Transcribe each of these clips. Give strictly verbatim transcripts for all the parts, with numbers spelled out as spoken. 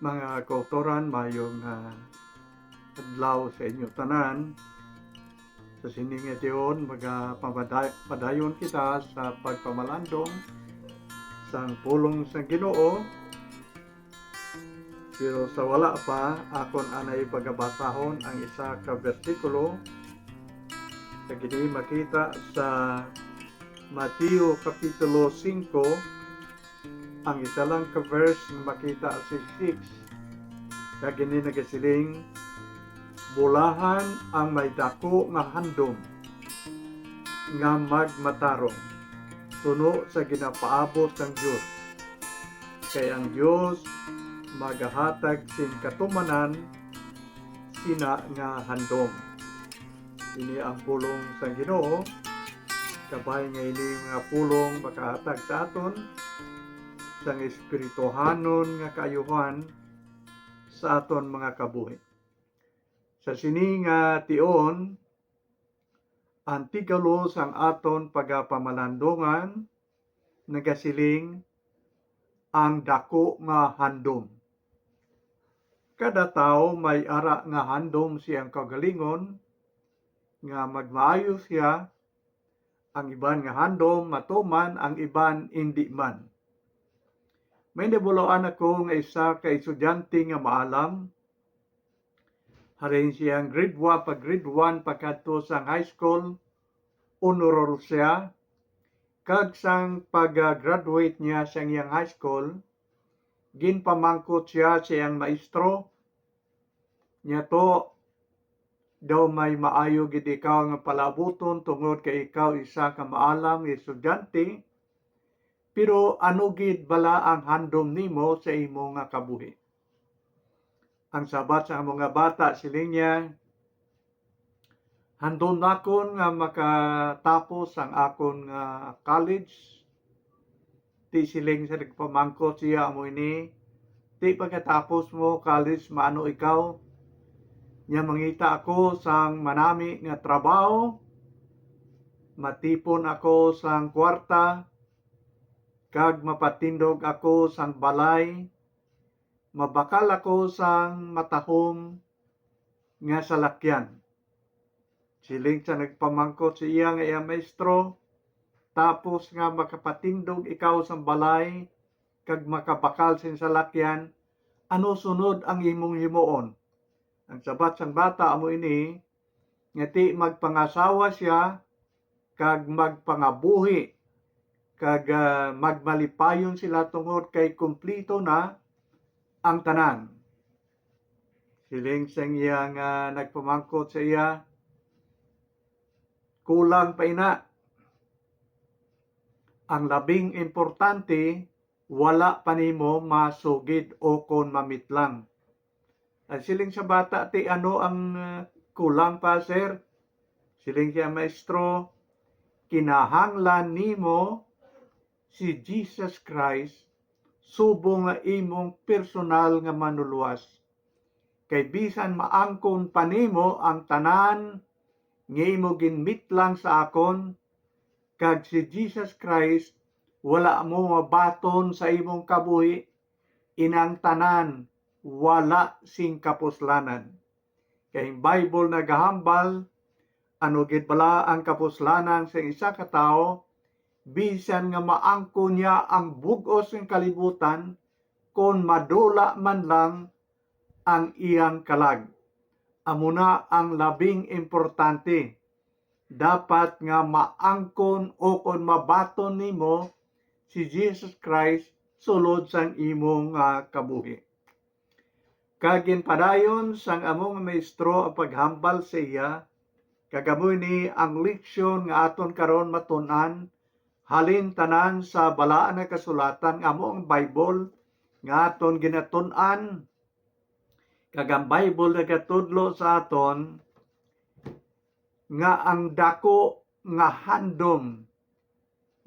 Mga kautoran, mayong, ah, adlaw sa inyo tanan. Sa sini nga tion, magapamada-, padayon kita sa pagpamalandong sang pulong sang Ginoo. Pero sa wala pa, akon anay pagabasahon ang isa ka bersikulo. Sa gini makita sa Mateo Kapitulo singko, ang isa lang ka verse nga makita si six, kag ini nagasiling, "Bulahan ang may daku nga handom nga magmatarong, suno sa ginapaabot sang Dios, kay ang Dios magahatag sing katumanan sina nga handom." Ini ang pulong sang Ginoo. Kabay nga ini nga pulong makahatag sa aton sang espirituhanon nga kaayuhan sa aton mga kabuhi. Sa sini nga tion, ang titulo sang aton pagapamalandungan nagasiling, "Ang daku nga handom." Kada tawo may ara nga handom sa iyang kaugalingon nga magmaayo siya, ang iban nga handom matuman, ang iban indi man. May nabulawan ako nga isa ka estudyante nga maalam. Halin siyang grade one, pag grade one, pagkadto sang high school, honor roll siya. Kag sang pag-graduate niya sa iyang high school, ginpamangkot siya sa iyang maestro, niya to daw may maayo gid ikaw nga palabuton tungod kay ikaw isa ka maalam nga estudyante, pero ano gid bala ang handom nimo sa imo nga kabuhi? Ang sabat sa amo nga bata, siling niya, "Handom nakon nga makatapos ang akon nga college." Ti siling sa nagpamangkot siya, amo ini, "Ti pagkatapos mo college, maano ikaw?" Niya, "Mangita ako sang manami nga trabaho, matipon ako sang kwarta, kag mapatindog ako sang balay, mabakal ako sang matahom nga salakyan." Siling sa nagpamangkot sa iya nga iya maestro, "Tapos nga makapatindog ikaw sang balay kag makabakal sing salakyan, ano sunod ang imong himuon?" Ang sabat sang bata amo ini, nga ti magpangasawa siya kag magpangabuhi, kag, ah, magmalipayon sila tungod kay kumplito na ang tanan. Siling sang iya nga nagpamangkot sa iya, "Kulang pa ina. Ang labing importante, wala pa nimo masugid o kon mamitlang." Ang siling sa bata, "Ti ano ang, ah, kulang pa, sir?" Siling siya, "Maestro, kinahanglan nimo si Jesus Christ subong nga imong personal nga manluluwas. Kay bisan maangkon pa nimo ang tanan nga imo ginmitlang sa akon, kag si Jesus Christ wala mo mabaton sa imong kabuhi, inang tanan wala sing kapuslanan." Kay ang Bible nagahambal, ano gid bala ang kapuslanan sang isa ka tawo, bisan nga maangkon niya ang bug-os nga kalibutan, kon madula man lang ang iyang kalag. Amo na ang labing importante. Dapat nga maangkon o kon mabaton nimo si Jesus Christ sulod sang imo nga kabuhi. Kag ginpadayon sang amo nga maestro ang paghambal sa iya, kag amo ini ang leksyon nga aton karon matun-an halin tanan sa Balaan nga Kasulatan nga amo ang Bible nga aton ginatun-an. Kag ang Bible nagatudlo sa aton nga ang daku nga handom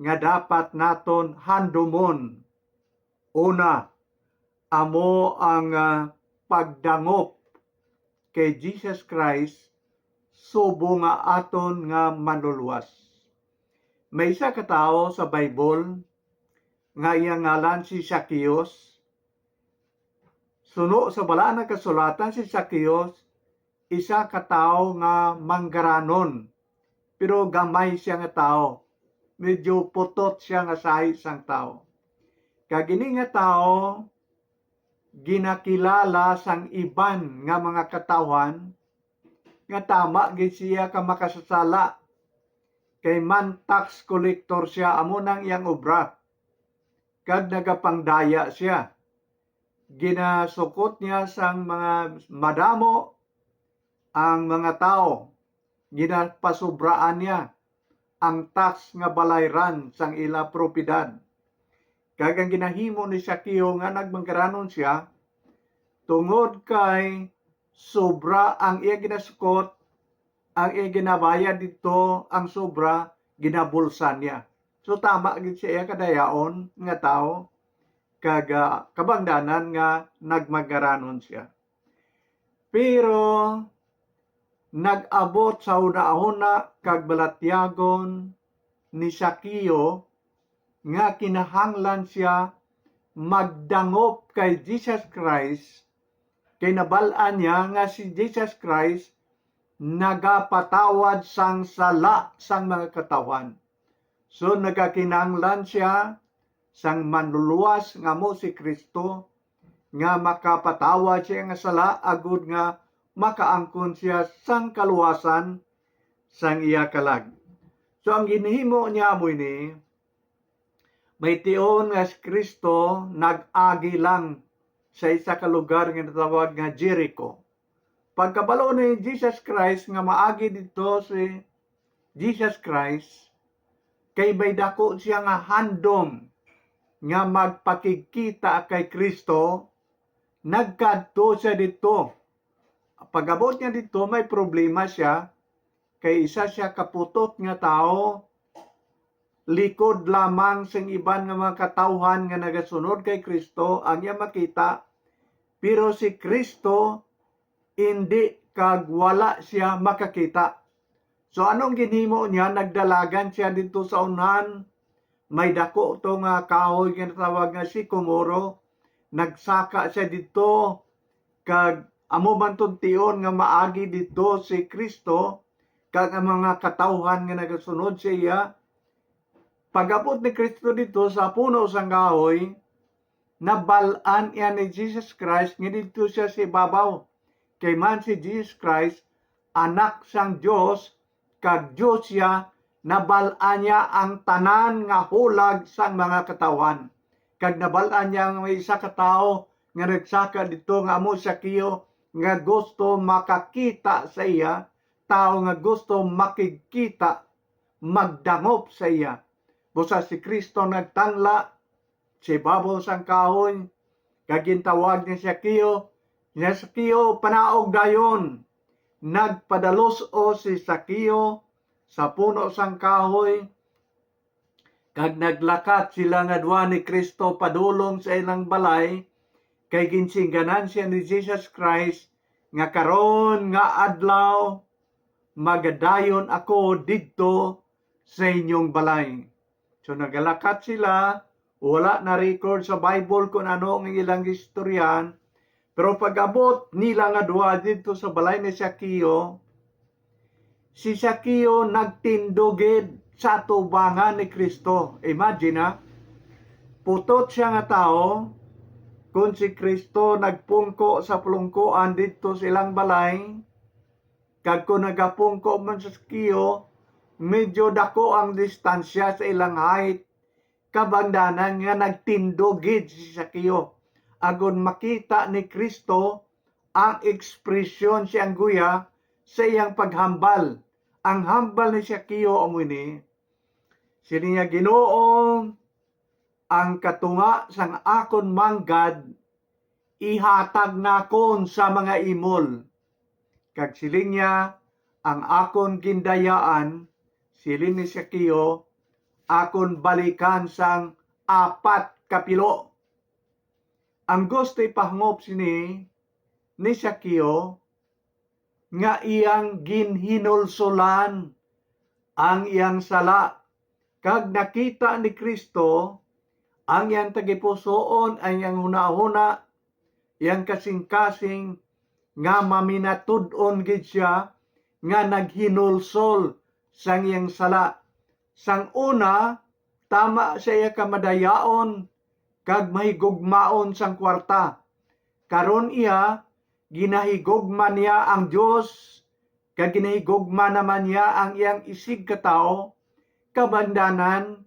nga dapat naton handomon, una, amo ang, ah, pagdangop kay Jesus Christ subong nga aton nga Manluluwas. May isa ka tawo sa Bible nga iya ngalan si Zacchaeus. Suno sa Balaan nga Kasulatan, si Zacchaeus isa ka tawo nga manggaranon, pero gamay siya nga tawo. Medyo putot siya nga sahi sang tawo. Kag ini nga tawo ginakilala sang iban nga mga katawhan nga tama gid siya ka makasasala, kay man tax collector siya, amo nang iyang obra, kag nagapangdaya siya. Ginasukot niya sang mga madamo ang mga tawo, ginapasubraan niya ang tax nga balayran sang ila propiedad. Kag ang ginahimo ni Zacchaeus nga nagmanggaranon siya, tungod kay sobra ang iya ginasukot, ang iya ginabayad didto, ang sobra ginabulsa niya. So, tama gid siya, iya kadayaon nga tawo, kag, ah, kabangdanan nga nagmanggaranon siya. Pero nag-abot sa hunahuna kag balatyagon ni Zacchaeus nga kinahanglan siya magdangop kay Jesus Christ, kay nabal-an niya nga si Jesus Christ nagapatawad sang sala sang mga katawhan. So, nagakinahanglan siya sang Manluluwas nga amo si Cristo, nga makapatawad siya nga sala, agod nga makaangkon siya sang kaluwasan sang iya kalag. So, ang ginhimo niya amo ini, may tion nga si Cristo nag-agi lang sa isa ka lugar nga natawag nga Jericho. Pagkabalo ni Jesus Christ nga maagi didto si Jesus Christ, kay may daku siya nga handom nga magpakigkita kay Cristo, nagkadto siya didto. Pag-abot niya didto, may problema siya, kay isa siya kaputot nga tawo, likod lamang sing iban nga mga katawhan nga nagasunod kay Cristo ang iya makita, pero si Cristo indi, kag wala siya makakita. So, anong ginhimo niya? Nagdalagan siya didto sa unhan. May daku to nga kahoy nga natawag nga sikomoro. Nagsaka siya didto, kag amo man tong tion nga maagi didto si Cristo kag ang mga katawhan nga nagasunod sa iya. Pag-abot ni Cristo didto sa puno sang kahoy, nabal-an iya ni Jesus Christ nga didto siya sa ibabaw. Kay man si Jesus Christ, Anak sang Dios, kag Dios siya, nabal-an niya ang tanan nga hulag sang mga katawhan. Kag nabal-an niya nga may isa ka tawo nga nagsaka didto nga amo si Zacchaeus, nga gusto makakita sa iya, tawo nga gusto makigkita, magdangop sa iya. Busa si Cristo nagtangla sa ibabaw sang kahoy, kag gintawag ni Zacchaeus, "Zacchaeus, panaog dayon." Nagpadalos-os si Zacchaeus sa puno sang kahoy, kag naglakat sila nga duha ni Cristo padulong sa ilang balay, kay ginsingganan siya ni Jesus Christ nga, "Karon nga adlaw, magadayon ako didto sa inyong balay." So, nagalakat sila, wala na record sa Bible kung ano ang ilang istoryahan, pero pag-abot nila nga duha didto sa balay ni Zacchaeus, si Zacchaeus nagtindog gid sa atubangan ni Cristo. Imagine, ha? Putot siya nga tawo, kung si Cristo nagpungko sa pulungkoan didto sa ilang balay, kag kung nagapungko man si Zacchaeus, medyo dako ang distansya sa ilang height, kabangdanan nga nagtindog gid si Zacchaeus, agod makita ni Cristo ang ekspresyon siyang guya sa iyang paghambal. Ang hambal ni Zacchaeus amo ini, siling niya, "Ginoo, ang katunga sang akon manggad ihatag nakon sa mga imol." Kag siling niya, "Ang akon gindayaan," siling ni Zacchaeus, "akon balikan sang apat ka pilo." Ang gusto ipahangop sini ni Zacchaeus nga iyang ginhinulsolan ang iyang sala, kag nakita ni Cristo ang iyang tagipusoon, ang iyang hunahuna, iyang kasingkasing nga maminatud-on gid sia nga naghinulsol sang iyang sala. Sang una, tama sa iya kamadayaon kag mahigugmaon sang kwarta. Karon iya, ginahigugma niya ang Dios, kag ginahigugma naman niya ang iyang isigkatawo, kabangdanan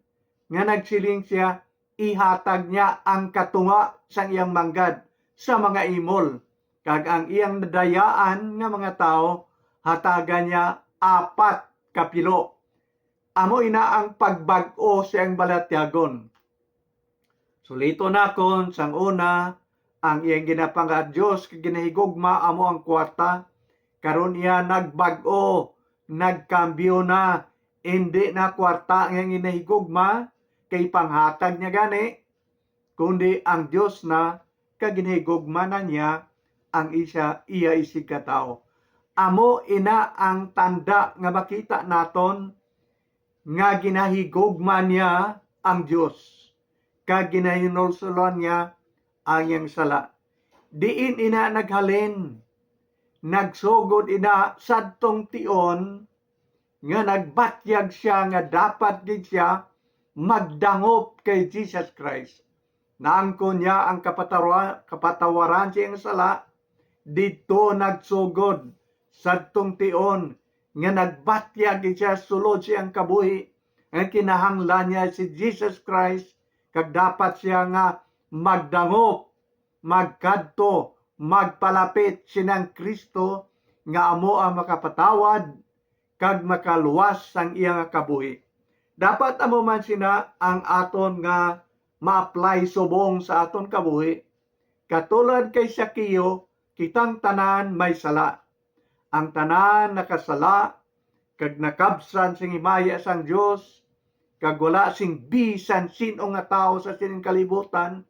nga nagsiling sia, ihatag niya ang katunga sang iyang manggad sa mga imol, kag ang iyang nadayaan nga mga tawo hatagan niya apat ka pilo. Amo ina ang pagbag-o sa iyang balatyagon. Sulito nakon, sang una, ang iyang ginapangadios kag ginahigugma amo ang kwarta. Karon iya nagbag-o, nagkambyo na, indi na kwarta ang iyang ginahigugma kay panghatag niya gani, kundi ang Dios na, kag ginahigugma na niya ang isa, iya isigkatawo. Amo ina ang tanda nga makita naton nga ginahigugma niya ang Dios, kag ginahinulsolan niya ang iyang sala. Diin ina naghalin? Nagsugod ina sadtong tion nga nagbatyag sia nga dapat gid sia magdangop kay Jesus Christ. Naangkon niya ang kapatawa-, kapatawaran sa iyang sala, didto nagsugod sadtong tion nga nagbatyag gid sia sulod sa iyang kabuhi, nga kinahanglan niya si Jesus Christ, kag dapat siya nga magdangop, magkadto, magpalapit sinang Cristo nga amo ang makapatawad kag makaluwas sang iya nga kabuhi. Dapat amo man sina ang aton nga ma-apply subong sa aton kabuhi. Katulad kay Zaqueo, kitang tanan may sala. Ang tanan nakasala kag nakabsan sing himaya sang Dios, kag wala sing bisan sin-o nga tawo sa sining kalibutan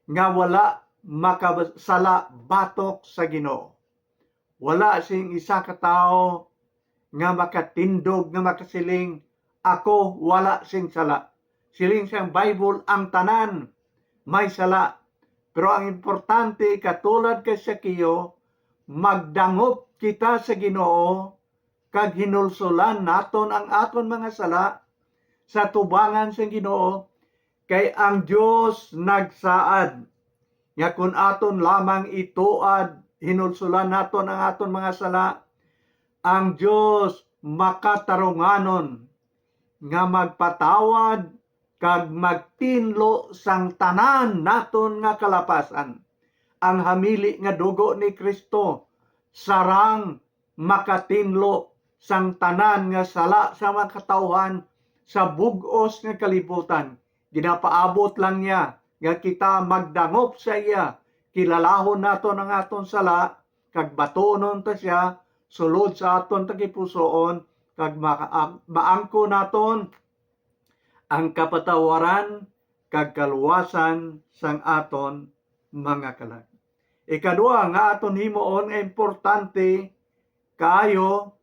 nga wala makasala batok sa Ginoo. Wala sing isa ka tawo nga makatindog nga makasiling, "Ako wala sing sala." Siling sang Bible, ang tanan may sala. Pero ang importante, katulad kay Zaqueo, magdangop kita sa Ginoo kag hinulsolan naton ang aton mga sala sa tubangan sang Ginoo, kay ang Dios nagsaad nga kon aton lamang ituad, hinulsolan naton ang aton mga sala, ang Dios makatarunganon nga magpatawad kag magtinlo sang tanan naton nga kalapasan. Ang hamili nga dugo ni Cristo sarang makatinlo sang tanan nga sala sa mga katawuhan sa bug-os nga kalibutan. Ginapaabot lang niya nga kita magdangop sa iya, kilalahon naton ang aton sala, kag batunon ta sia sulod sa aton tagipusoon, kag ma-, maangkon naton ang kapatawaran kag kaluwasan sang aton mga kalag. Ikadua nga aton himuon nga importante kaayo,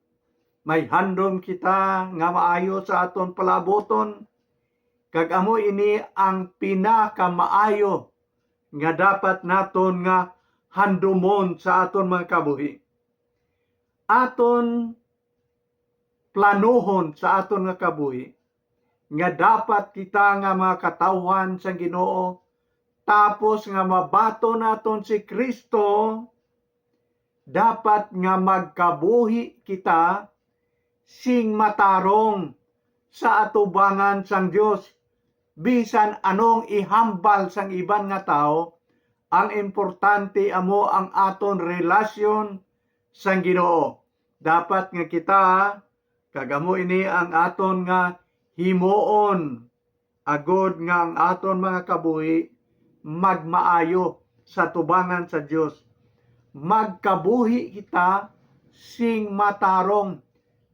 may handom kita nga maayo sa aton palaabuton, kag amo ini ang pinakamaayo nga dapat naton nga handomon sa aton mga kabuhi. Aton planuhon sa aton nga kabuhi nga dapat kita nga mga katawuhan sang Ginoo, tapos nga mabaton naton si Cristo, dapat nga magkabuhi kita sing matarong sa atubangan sang Dios. Bisan anong ihambal sang iban nga tawo, ang importante amo ang aton relasyon sang Ginoo. Dapat nga kita, kag amo ini ang aton nga himuon, agod nga ang aton mga kabuhi magmaayo sa tubangan sa Dios. Magkabuhi kita sing matarong,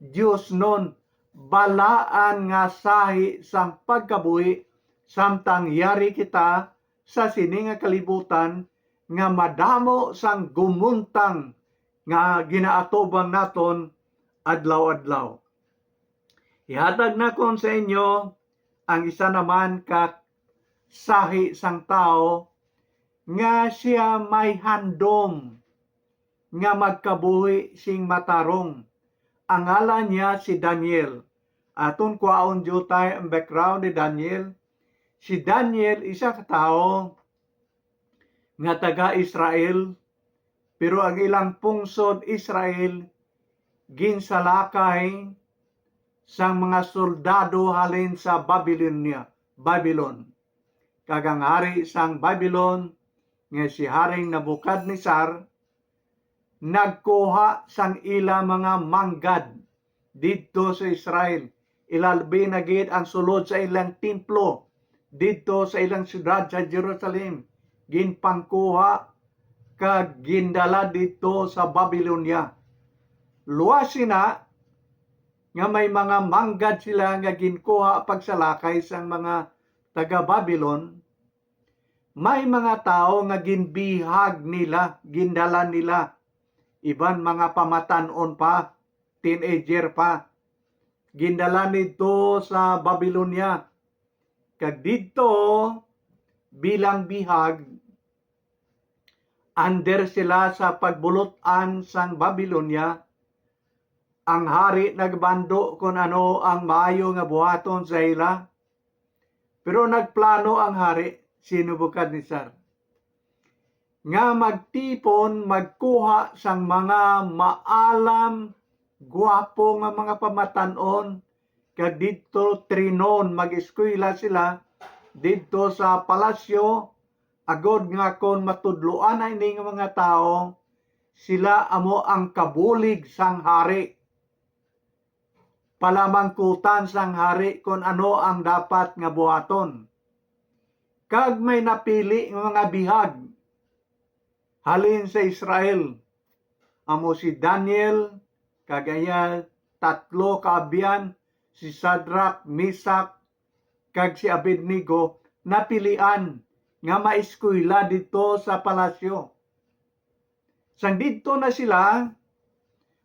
diosnon, balaan nga sahi sang pagkabuhi, samtang yari kita sa sini nga kalibutan nga madamo sang gumuntang nga ginaatubang naton adlaw-adlaw. Ihatag nakon sa inyo ang isa naman ka sahi sang tawo nga sia may handom nga magkabuhi sing matarong. Ang ngalan niya si Daniel. Aton kwaon diutay ang background ni Daniel. Si Daniel, isa ka tawo nga taga-Israel, pero ang ilang pungsod Israel ginsalakay sang mga soldado halin sa Babilonia, Babylon. Kag ang hari sang Babylon, nga si Haring Nabucodonosor, nagkuha sang ila mga manggad didto sa Israel. Ilabi na gid ang sulod sa ilang templo didto sa ilang siyudad sa Jerusalem, ginpangkuha kag gindala didto sa Babilonia. Luwas sina nga may mga manggad sila nga ginkuha pagsalakay sang mga taga-Babilon, may mga tawo nga ginbihag nila, gindala nila, iban mga pamatan-on pa, teenager pa, gindala nidto sa Babilonia. Kag didto, bilang bihag, under sila sa pagbulut-an sang Babilonia. Ang hari nagbando kon ano ang maayo nga buhaton sa ila. Pero nagplano ang hari, si Nebuchadnezzar, nga magtipon, magkuha sang mga maalam, gwapo nga mga pamatan-on, kag didto trinon, mag-eskwela sila didto sa palasyo, agod nga kon matudloan na ini nga mga tawo, sila amo ang kabulig sang hari. Palamangkutan sang hari kon ano ang dapat nga buhaton. Kag may napili nga mga bihag halin sa Israel, amo si Daniel, kag iya tatlo ka abyan, si Sadrak, Mesak, kag si Abednego, napilian nga maeskwela didto sa palasyo. Sang didto na sila,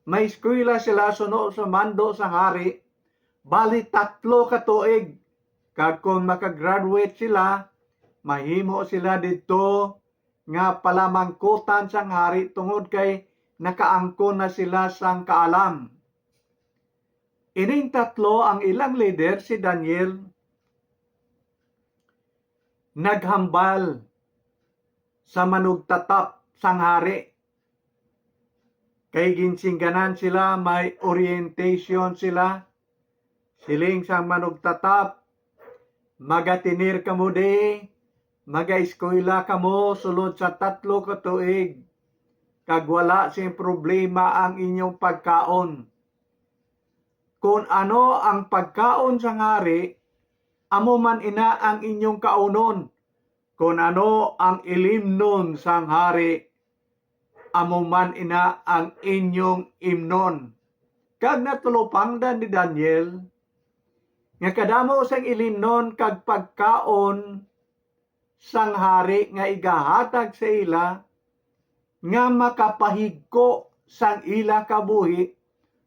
maeskwela sila suno sa mando sang hari, bali tatlo ka tuig. Kag kon makagraduate sila, mahimo sila didto nga palamangkutan sang hari, tungod kay nakaangkon na sila sang kaalam. Ining tatlo ang ilang leader, si Daniel, naghambal sa manugtatap sang hari, kay ginsingganan sila, may orientation sila. Siling sang manugtatap, "Magatener kamo di, magaeskwela kamo sulod sa tatlo ka tuig, kag wala sing problema ang inyong pagkaon. Kon ano ang pagkaon sang hari, amo man ina ang inyong kaunon. Kon ano ang ilimnon sang hari, amo man ina ang inyong imnon." Kag natalupangdan ni Daniel nga kadamo sang ilimnon kag pagkaon sang hari nga igahatag sa ila, nga makapahigko sang ila kabuhi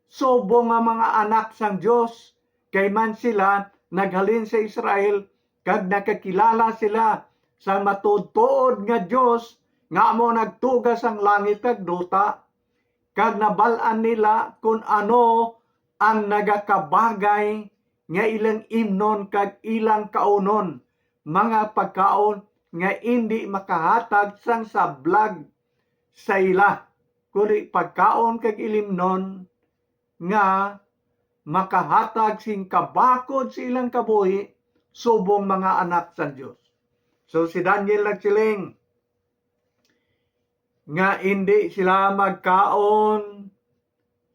subong nga mga anak sang Dios, kay man sila naghalin sa Israel, kag nakakilala sila sa matuod-tuod nga Dios nga amo nagtuga sang langit kag duta, kag nabal-an nila kon ano ang nagakabagay nga ilang imnon kag ilang kaunon, mga pagkaon nga indi makahatag sang sablag sa ila, kundi pagkaon kag ilimnon nga makahatag sing kabakod sa ilang kabuhi subong mga anak sang Dios. So, si Daniel nagsiling nga indi sila magkaon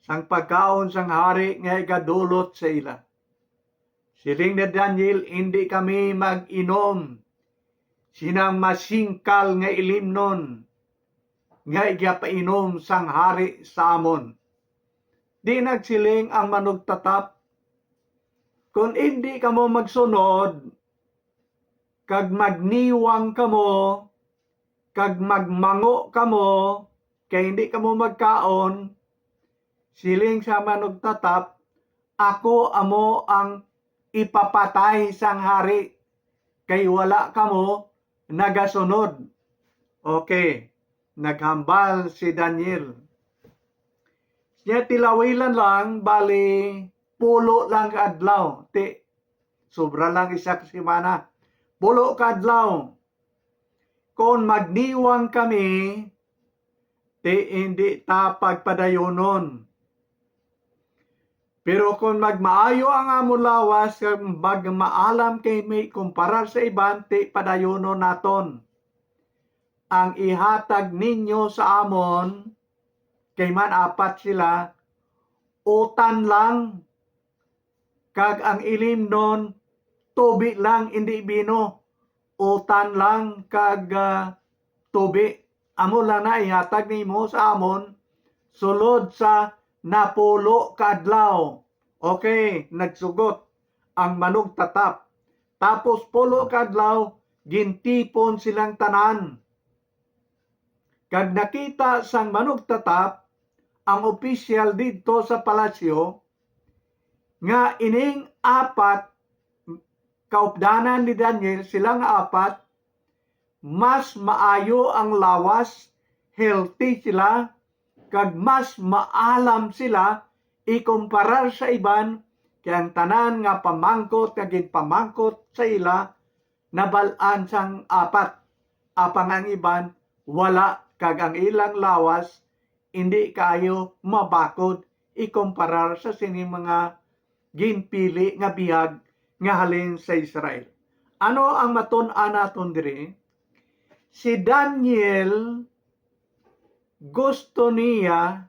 sang pagkaon sang hari nga igadulot sa ila. Siling ni Daniel, "Indi kami mag-inom sinang masingkal nga ilimnon nga igapainom sang hari sa amon." Di nagsiling ang manugtatap, "Kon indi kamo magsunod, kag magniwang kamo, kag magmango kamo, kay indi kamo magkaon," siling sa manugtatap, "Ako amo ang ipapatay sang hari, kay wala kamo nagasunod." Okay, naghambal si Daniel. Niya tilawilan lang, bali, pulo lang ka adlaw. Ti, sobra lang isa ka semana. Pulo ka adlaw. Kung magniwang kami, ti hindi ta pagpadayonon. Pero kung magmaayo ang amon lawas, kag magmaalam kami kumparar sa iban, ti padayonon naton. Ang ihatag ninyo sa amon, kay man apat sila, utan lang, kag ang ilimnon, tubi lang, indi bino. Utan lang kag, ah, tubi. Amo lang na ihatag nimo sa amon sulod sa napulo ka adlaw. Okay, nagsugot ang manugtatap. Tapos pulo ka adlaw, gintipon silang tanan. Kag nakita sang manugtatap ang opisyal didto sa palasyo nga ining apat, kaupdanan ni Daniel, sila nga apat, mas maayo ang lawas, healthy sila, kag mas maalam sila ikumparar sa iban, kay ang tanan nga pamangkot nga ginpamangkot sa ila nabal-an sang apat, apang ang iban wala, kag ang ilang lawas indi kaayo mabakod ikumparar sa sining mga ginpili nga bihag nga halin sa Israel. Ano ang matun-an naton diri? Si Daniel, gusto niya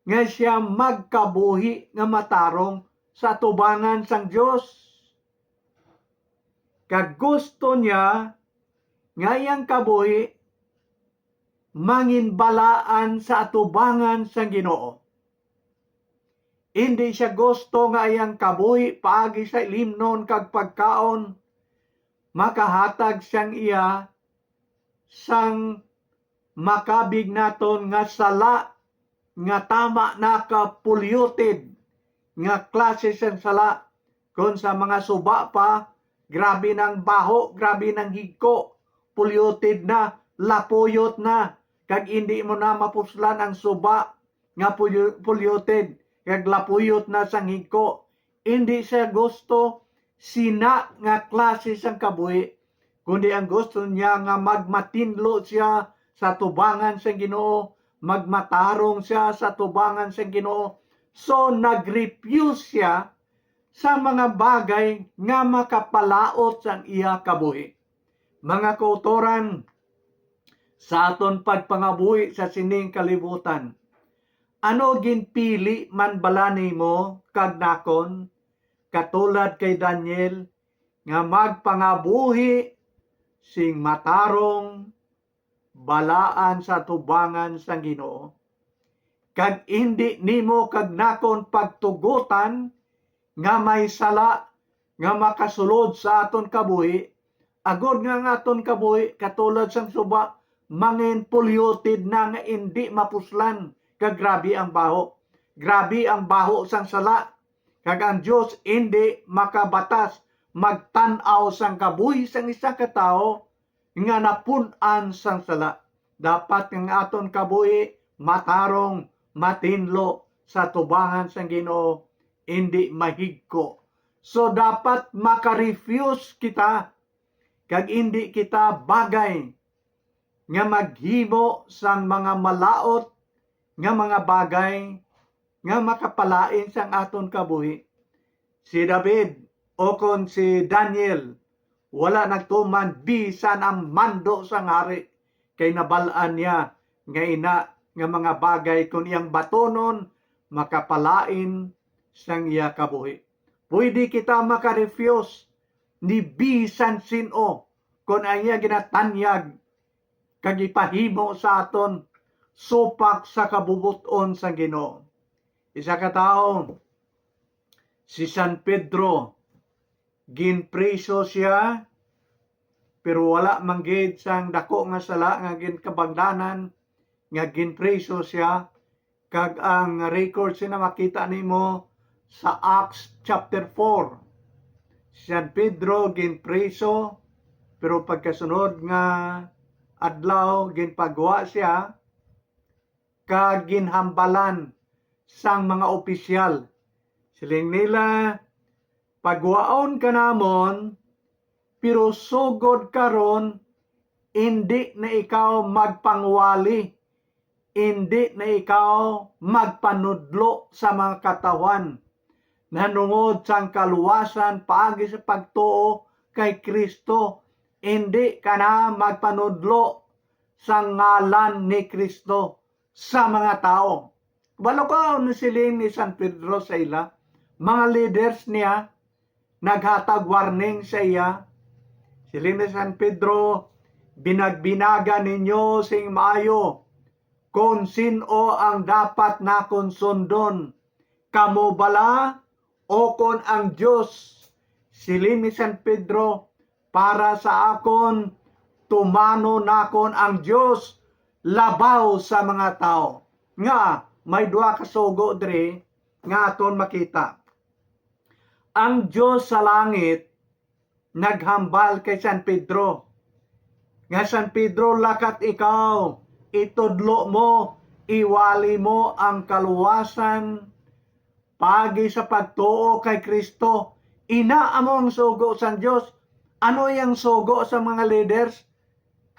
nga siya magkabuhi nga matarong sa atubangan sang Dios. Kag gusto niya nga iyang kabuhi manginbalaan sa atubangan sang Ginoo. Indi siya gusto nga iyang kabuhi paagi sa ilimnon kag pagkaon makahatag sang iya sang makabig naton nga sala nga tama na ka polluted nga klase sang sala. Kon sa mga suba pa, grabe nang baho, grabe nang higko, polluted na, lapuyot na, kag indi mo na mapuslan ang suba nga pollu-, polluted, kag lapuyot na sang higko. Indi siya gusto sina nga klase sang kabuhi, kundi ang gusto niya nga magmatinlo siya sa tubangan sang Ginoo, magmatarong siya sa tubangan sang Ginoo. So, nag-refuse siya sa mga bagay nga makapalaot sang iya kabuhi. Mga kautoran, sa aton pagpangabuhi sa sining kalibutan, ano ginpili man bala nimo kag nakon, katulad kay Daniel, nga magpangabuhi sing matarong, balaan sa atubangan sang Ginoo, kag indi nimo kag nakon pagtugotan nga may sala nga makasulod sa aton kabuhi, agod nga ang aton kabuhi, katulad sang suba, mangin polluted na nga indi mapuslan, kag grabe ang baho. Grabe ang baho sang sala, kag ang Dios indi makabatas magtan-aw sang kabuhi sang isa ka tawo nga napun-an sang sala. Dapat nga ang aton kabuhi matarong, matinlo sa tubangan sang Ginoo, indi mahigko. So, dapat maka-refuse kita, kag indi kita bagay nga maghimo sang mga malaut nga mga bagay nga makapalain sang aton kabuhi. Si David ukon si Daniel wala nagtuman bisan ang mando sang hari, kay nabal-an niya nga ina nga mga bagay kon iyang batonon makapalain sang iya kabuhi. Pwede kita maka-refuse ni bisan sin-o kon ang iya ginatanyag kag ipahimo sa aton supak sa kabubot-on sang Ginoo. Isa ka tawo, si San Pedro, ginpriso siya, pero wala man gid sang dako nga sala nga ginkabangdanan nga ginpriso siya, kag ang record sina makita nimo sa Acts chapter four. Si San Pedro ginpriso, pero pagkasunod nga adlaw ginpagwa sia kag ginhambalan sang mga opisyal. Siling nila, "Pagwaon ka namon, pero sugod karon, indi na ikaw magpangwali, indi na ikaw magpanudlo sa mga katawhan nanungod sang kaluwasan paagi sa pagtuo kay Cristo. Indi ka na magpanudlo sa ngalan ni Cristo sa mga tawo." Balo ka, ano siling ni San Pedro sa ila? Mga leaders niya, naghatag warning sa iya. Siling ni San Pedro, "Binagbinaga ninyo sing maayo kon sin-o ang dapat nakon sundon, kamo bala o kon ang Dios?" Siling ni San Pedro, "Para sa akon, tumano nakon ang Dios labaw sa mga tawo." Nga, may duha ka sugo diri nga aton makita. Ang Dios sa langit naghambal kay San Pedro nga, "San Pedro, lakat ikaw, itudlo mo, iwali mo ang kaluwasan paagi sa pagtuo kay Cristo." Ina amo ang sugo sang Dios. Ano iyang sugo sa mga leaders?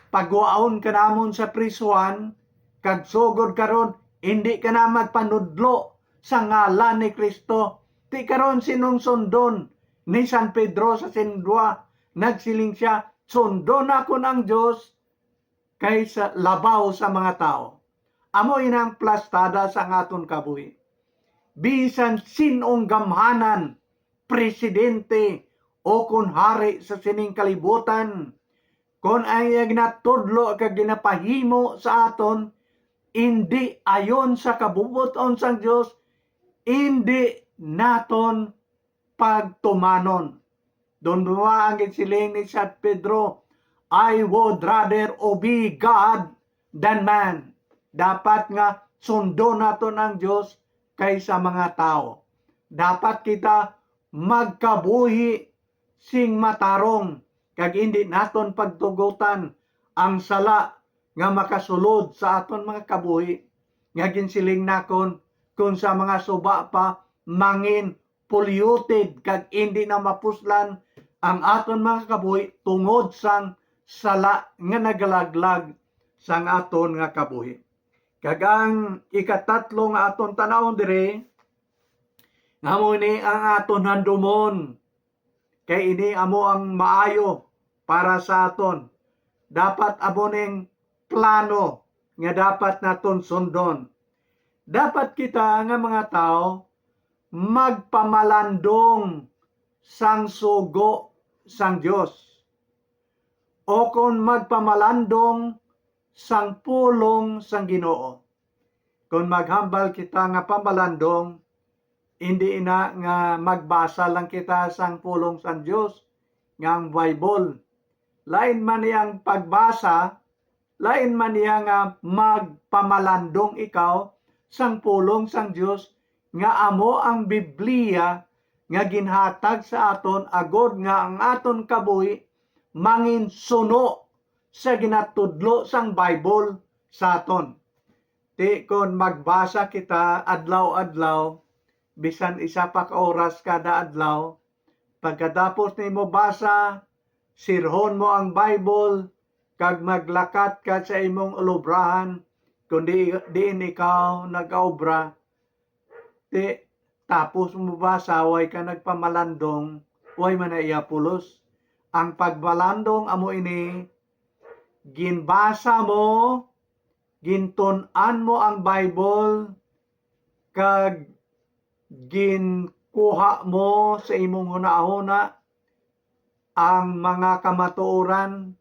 "Pagwaon ka namon sa prisuhan, kag sugod karon, indi ka na magpanudlo sa ngalan ni Cristo." Ti karon, sinong sundon ni San Pedro sa sindwa? Nagsiling sia, "Sundon nakon ang Dios kaysa labaw sa mga tawo." Amo ini ang plastada sang aton kabuhi. Bisan sin-ong gamhanan, presidente, o kon hari sa sining kalibutan, kon ang iya ginatudlo kag ginapahimo sa aton indi ayon sa kabubot-on sang Dios, indi naton pagtumanon. Dunwa ang ginsiling ni San Pedro, "I would rather obey God than man." Dapat nga sundon naton ang Dios kaysa mga tawo. Dapat kita magkabuhi sing matarong, kag indi naton pagtugotan ang sala nga makasulod sa aton mga kabuhi, nga ginsiling nakon, kung sa mga suba pa, mangin polluted kag indi na mapuslan ang aton mga kabuhi tungod sang sala nga nagalaglag sang aton nga kabuhi. Kag ang ikatatlo nga aton tan-awon diri, nga amo ni ang aton handumon, kay ini amo ang maayo para sa aton. Dapat amo ning plano nga dapat naton sundon. Dapat kita nga mga tawo magpamalandong sang sugo sang Dios, o kon magpamalandong sang pulong sang Ginoo. Kon maghambal kita nga pamalandong, indi ina nga magbasa lang kita sang pulong sang Dios nga ang Bible. Lain man niya ang pagbasa, lain man niya nga magpamalandong ikaw sang pulong sang Dios nga amo ang Biblia nga ginhatag sa aton, agod nga ang aton kabuhi manginsuno sa ginatudlo sang Bible sa aton. Ti kon magbasa kita adlaw-adlaw, bisan isa pa ka oras kada adlaw, pagkatapos nimo basa, sirhon mo ang Bible, kag maglakat ka sa imong ulubrahan, kon di, diin ikaw nagaobra. Ti, tapos mo basa, way ka nagpamalandong, way man na iya pulos. Ang pagbalandong amo ini, ginbasa mo, gintun-an mo ang Bible, kag ginkuha mo sa imong hunahuna ang mga kamatuoran,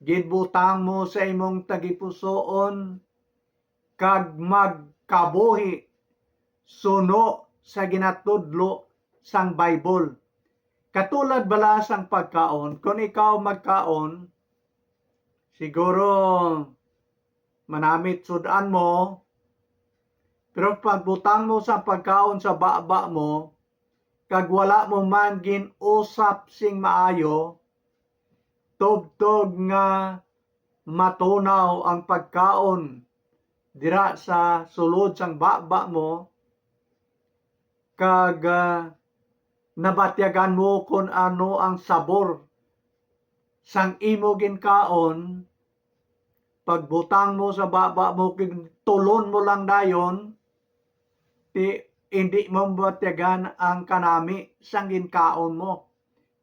ginbutang mo sa imong tagipusoon, kag magkabuhi suno sa ginatudlo sang Bible. Katulad bala sang pagkaon, kon ikaw magkaon, siguro manamit sud-an mo, pero pagbutang mo sa pagkaon sa baba mo, kag wala mo man gin-usap sing maayo, tubtob nga matunaw ang pagkaon dira sa sulod sang baba mo, kag, ah, nabatyagan mo kon ano ang sabor sang imo ginkaon, pagbutang mo sa baba mo, kag tulon mo lang dayon, ti, indi mo mabatyagan ang kanami sang ginkaon mo,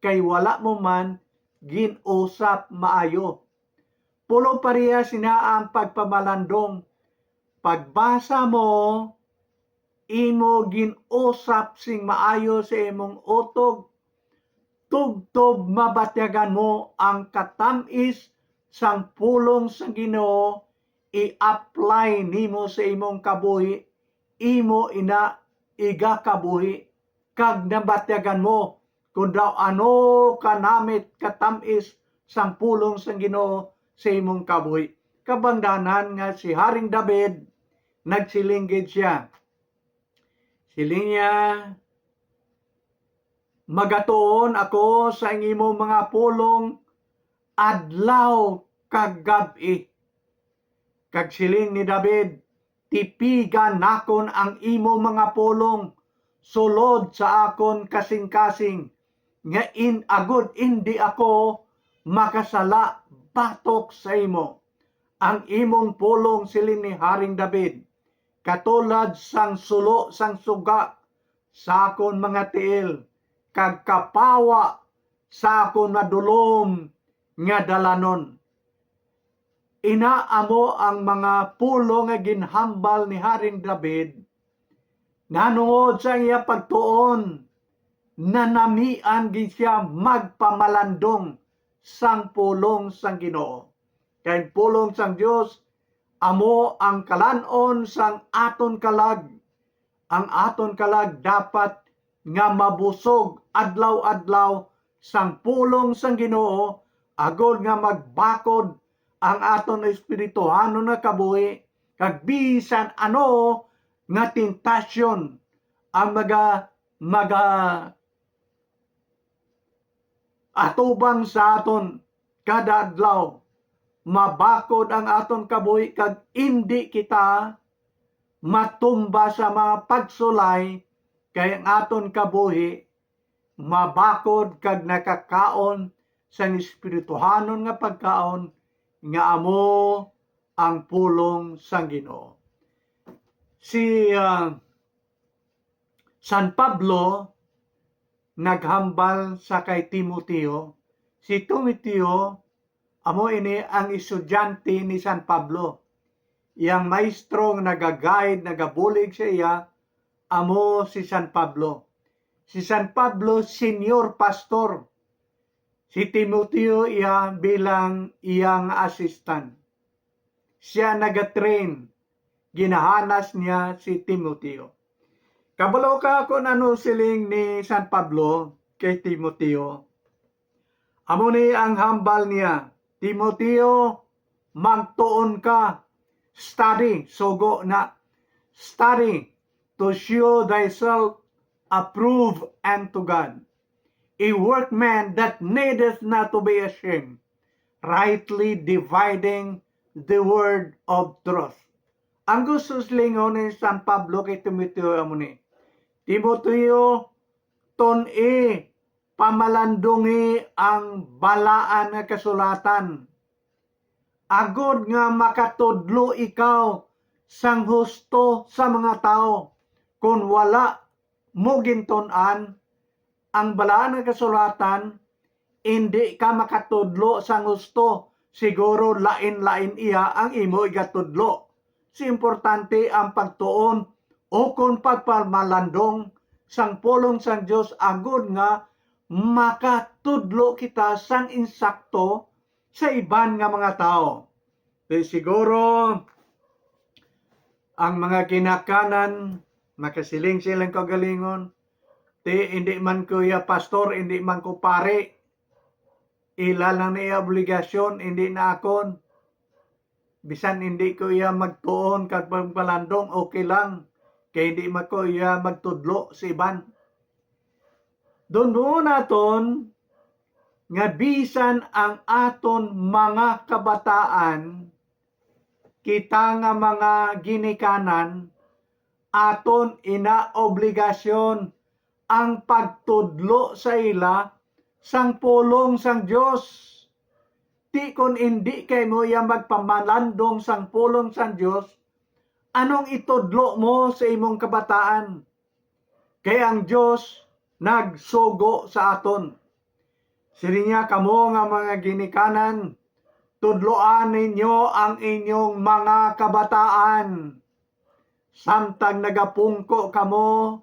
kay wala mo man gin-usap maayo. Pulo pareha sina ang pagpamalandong. Pagbasa mo, imo gin-usap sing maayo sa imong utog, tubtob mabatyagan mo ang katam-is sang pulong sang Ginoo, i-apply nimo sa imong kabuhi, imo ina igakabuhi, kag nabatyagan mo kon daw ano kanamit katam-is sang pulong sang Ginoo sa imong kabuhi. Kabangdanan nga si Haring David, nagsiling gid sia. Siling niya, "Magatuon ako sa imo mga pulong adlaw kag gab-i." Kag siling ni David, "Tipigan nakon ang imo mga pulong sulod sa akon kasingkasing, nga in-, agod indi ako makasala batok sa imo. Ang imong pulong," siling ni Haring David, "katulad sang sulo sang suga sa akon mga tiil, kag kapawa sa akon madulom nga dalanon." Ina amo ang mga pulong nga ginhambal ni Haring David. Nahanungod sa iya pagtuon, nanamian gid sia magpamalandong sang pulong sang Ginoo. Kay ang pulong sang Dios amo ang kalan-on sang aton kalag. Ang aton kalag dapat nga mabusog adlaw-adlaw sang pulong sang Ginoo, agod nga magbakod ang aton espirituhanon nga kabuhi, kag bisan ano nga tentasyon ang maga-, maga-, atubang sa aton kada adlaw, mabakod ang aton kabuhi kag indi kita matumba sa mga pagsulay, kay ang aton kabuhi mabakod kag nakakaon sang espirituhanon nga pagkaon, nga amo ang pulong sang Ginoo. Si, ah, San Pablo naghambal sa kay Timoteo. Si Timoteo amo ini ang estudyante ni San Pablo. Iyang maestro nga naga-guide, nagabulig sa iya, amo si San Pablo. Si San Pablo, senior pastor. Si Timoteo iya bilang iyang assistant. Sia nagatrain, ginahanas niya si Timoteo. Kabalo ka kon ano siling ni San Pablo kay Timoteo? Amo ni ang hambal niya, "Timoteo, magtuon ka, study," sugo na, "study to show thyself approved unto God, a workman that needeth not to be ashamed, rightly dividing the word of truth." Ang gusto silingon ni San Pablo kay Timoteo amo ni, "Timoteo, tun-i, pamalandungi ang balaan nga kasulatan, agod nga makatudlo ikaw sang husto sa mga tawo. Kon wala mo gintun-an ang balaan nga kasulatan, indi ka makatudlo sang husto. Siguro lain-lain iya ang imo igatudlo." Si importante ang pagtuon ukon pagpamalandong sang pulong sang Dios, agod nga makatudlo kita sang insakto sa iban nga mga tawo. Di siguro ang mga ginikanan makasiling sa ilang kaugalingon, "Ti, indi man ko iya pastor, indi man ko pari. Ila lang na iya obligasyon, indi na akon. Bisan indi ko iya magtuon kag magpalandong, okay lang, kay indi man ko iya magtudlo sa iban." Dun mo naton, nga bisan ang aton mga kabataan, kita nga mga ginikanan, aton ina obligasyon ang pagtudlo sa ila sang pulong sang Dios. Ti kon indi kay mo iya magpamalandong sang pulong sang Dios, anong itudlo mo sa imong kabataan? Kay ang Dios nagsugo sa aton. Siling niya, "Kamo nga mga ginikanan, tudloan ninyo ang inyong mga kabataan. Samtang nagapungko kamo,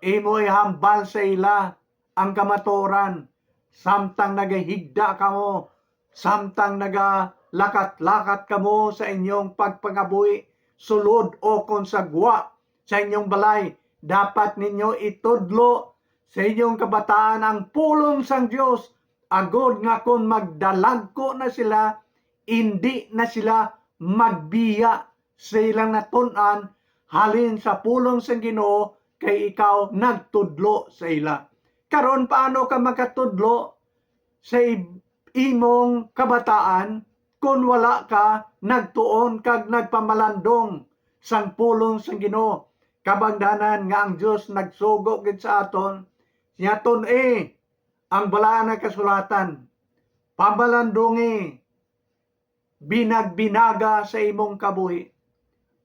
imo ihambal sa ila ang kamatuoran. Samtang nagahigda kamo, samtang nagalakat-lakat kamo sa inyong pagpangabuhi, sulod o kon sa gwa sa inyong balay, dapat ninyo itudlo sa inyong kabataan ang pulong sang Dios, agod nga kon magdalagko na sila, indi na sila magbiya sa ilang natun-an halin sa pulong sang Ginoo, kay ikaw nagtudlo sa ila." Karon, paano ka makatudlo sa ib-, imong kabataan kon wala ka nagtuon kag nagpamalandong sang pulong sang Ginoo? Kabangdanan nga ang Dios nagsugo gid sa aton, siya tun-i ang balaan nga kasulatan, pamalandungi, binagbinaga sa imong kabuhi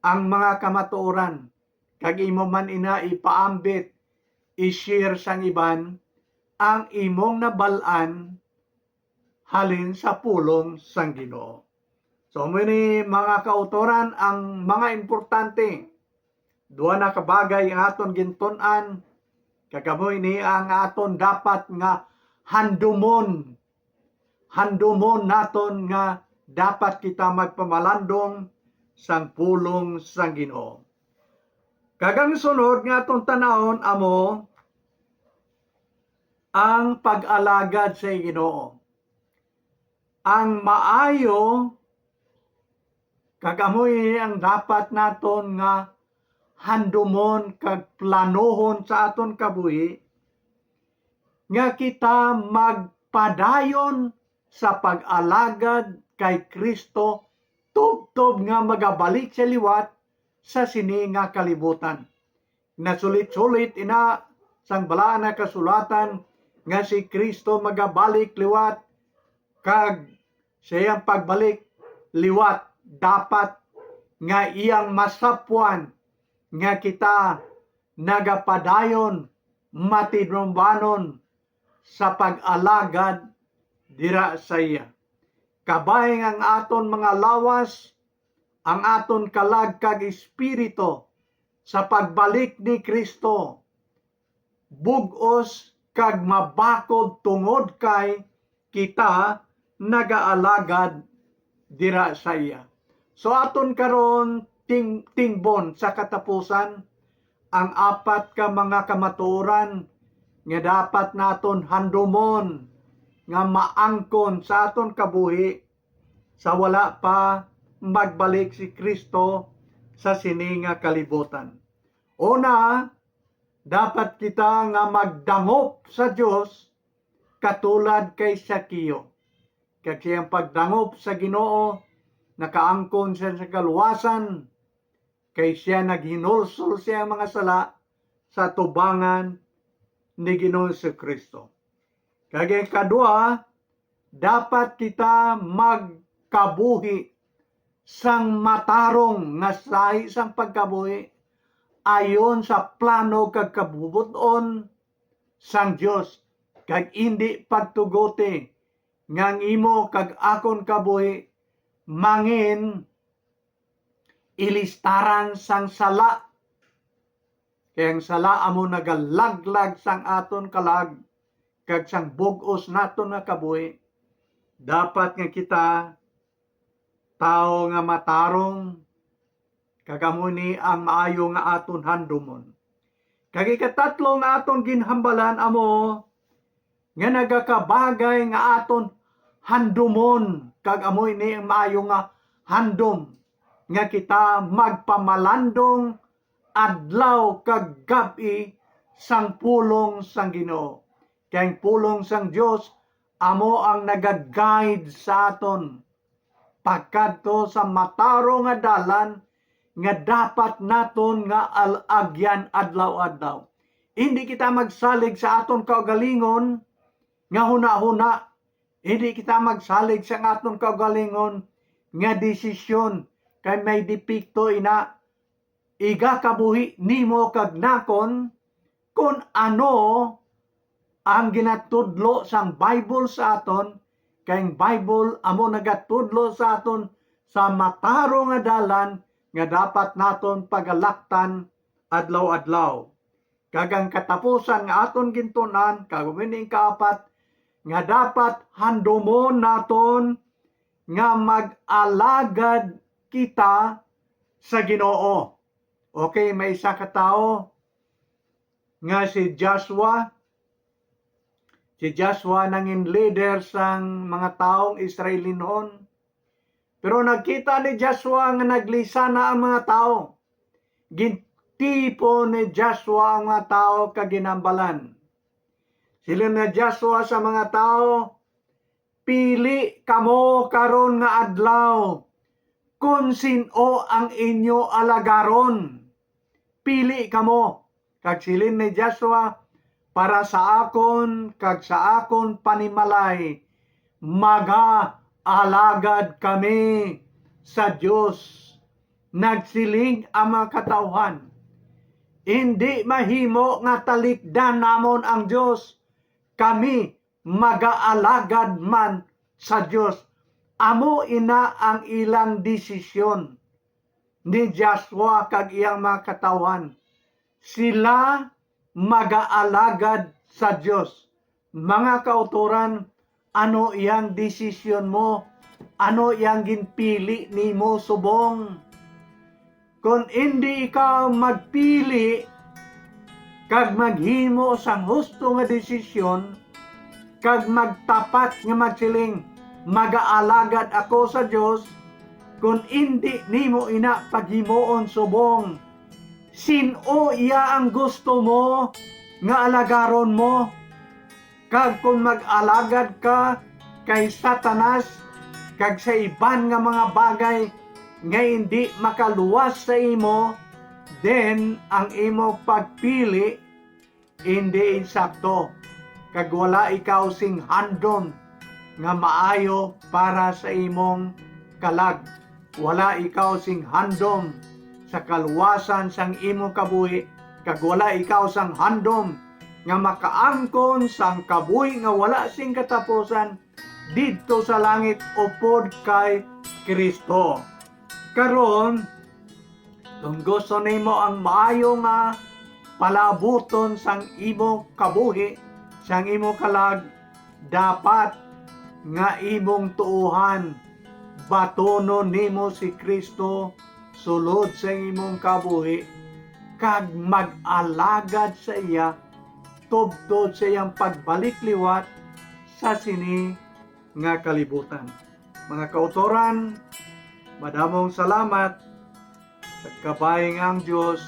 ang mga kamatuoran, kag imo man ina ipaambit, i-share sang iban ang imong nabal-an halin sa pulong sang Ginoo. So, amo ini, mga kautoran, ang mga importante. Duha na ka bagay ang aton gintun-an, kag amo ini ang aton dapat nga handumon. Handumon naton nga dapat kita magpamalandong sang pulong sang Ginoo. Kag ang sunod nga aton tan-awon amo ang pag-alagad sa Ginoo. Ang maayo, kag amo ini ang dapat naton nga handumon kag planuhon sa aton kabuhi, nga kita magpadayon sa pag-alagad kay Cristo tubtob nga magabalik siya liwat sa sini nga kalibutan. Nasulit-sulit ina sang Balaan nga Kasulatan nga si Cristo magabalik liwat, kag sa iyang pagbalik liwat dapat nga iyang masapwan nga kita nagapadayon matinumbanon sa pag-alagad dira sa iya. Kabay nga ang aton mga lawas, ang aton kalag kag espiritu sa pagbalik ni Cristo bug-os kag mabakod tungod kay kita nagaalagad dira sa iya. So, aton karon ting-, tingbon sa katapusan ang apat ka mga kamatuoran nga dapat naton handumon nga maangkon sa aton kabuhi sa wala pa magbalik si Cristo sa sini nga kalibutan. Una, dapat kita nga magdangop sa Dios katulad kay Zaqueo. Kag sa iyang pagdangop sa Ginoo, nakaangkon siya sa kaluwasan, kay siya naghinulsol sa iyang mga sala sa atubangan ni Ginoong Jesu-Cristo. Kag ikadua, dapat kita magkabuhi sang matarong nga sahi sang pagkabuhi ayon sa plano kag kabubot-on sang Dios, kag indi pagtuguti nga ang imo kag akon kabuhi mangin ilistaran sang sala. Kay ang sala amo nagalaglag sang aton kalag kag sang bug-os naton nga kabuhi. Dapat nga kita tawo nga matarong, kag amo ni ang maayo nga aton handumon. Kag ikatatlo nga aton ginhambalan amo nga nagakabagay nga aton handumon, kag amo ini ang maayo nga handom, nga kita magpamalandong adlaw kag gab-i sang pulong sang Ginoo. Kay ang pulong sang Dios amo ang nagaguide sa aton pagkadto sa matarong nga dalan nga dapat naton nga al-agyan adlaw-adlaw. Hindi kita magsalig sa aton kaugalingon nga hunahuna. Hindi kita magsalig sa aton kaugalingon nga desisyon, kay may depekto ina. Igakabuhi nimo kag nakon kon ano ang ginatudlo sang Bible sa aton, kay ang Bible amo nagatudlo sa aton sa matarong nga dalan nga dapat naton pagalaktan adlaw-adlaw. Kag ang katapusan nga aton gintun-an, kag amo ini ang kaapat, nga dapat handomon naton nga mag-alagad kita sa Ginoo. Okay, may isa ka tawo nga si Joshua. Si Joshua nangin leader sang mga taong Israelinhon. Pero nakita ni Joshua nga naglisana ang mga tawo. Gintipon ni Joshua ang mga tawo kag ginhambalan. Siling ni Joshua sa mga tawo, "Pili kamo karon nga adlaw kon sin-o ang inyo alagaron. Pili kamo." Kag siling ni Joshua, "Para sa akon kag sa akon panimalay, magaalagad kami sa Dios." Nagsiling ang mga katawhan, "Indi mahimo nga talikdan namon ang Dios. Kami magaalagad man sa Dios." Amo ina ang ilang desisyon ni Joshua kag iyang mga katawhan. Sila magaalagad sa Dios. Mga kautoran, ano iyang desisyon mo? Ano iyang ginpili nimo subong? Kon indi ikaw magpili kag maghimo sang husto nga desisyon, kag magtapat nga magsiling, "Magaalagad ako sa Dios," kon indi nimo ina paghimuon subong, sin-o iya ang gusto mo nga alagaron mo? Kag kon mag-alagad ka kay Satanas kag sa iban nga mga bagay nga indi makaluwas sa imo, then ang imo pagpili indi insakto, kag wala ikaw sing handom nga maayo para sa imong kalag. Wala ikaw sing handom sa kaluwasan sang imong kabuhi, kag wala ikaw sang handom nga makaangkon sang kabuhi nga wala sing katapusan didto sa langit upod kay Cristo. Karon, kon gusto nimo ang maayo nga palaabuton sang imo kabuhi, sang imo kalag, dapat nga imong tuohan, batunon nimo si Cristo sulod sa imong kabuhi, kag mag-alagad sa iya tubtob sa iyang pagbalik liwat sa sini nga kalibutan. Mga kautoran, madamong salamat, kag kabay nga ang Dios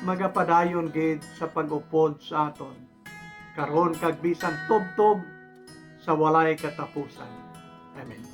magapadayon gid sa pag-upod sa aton, karon kag bisan tubtob sa walay katapusan. Amen.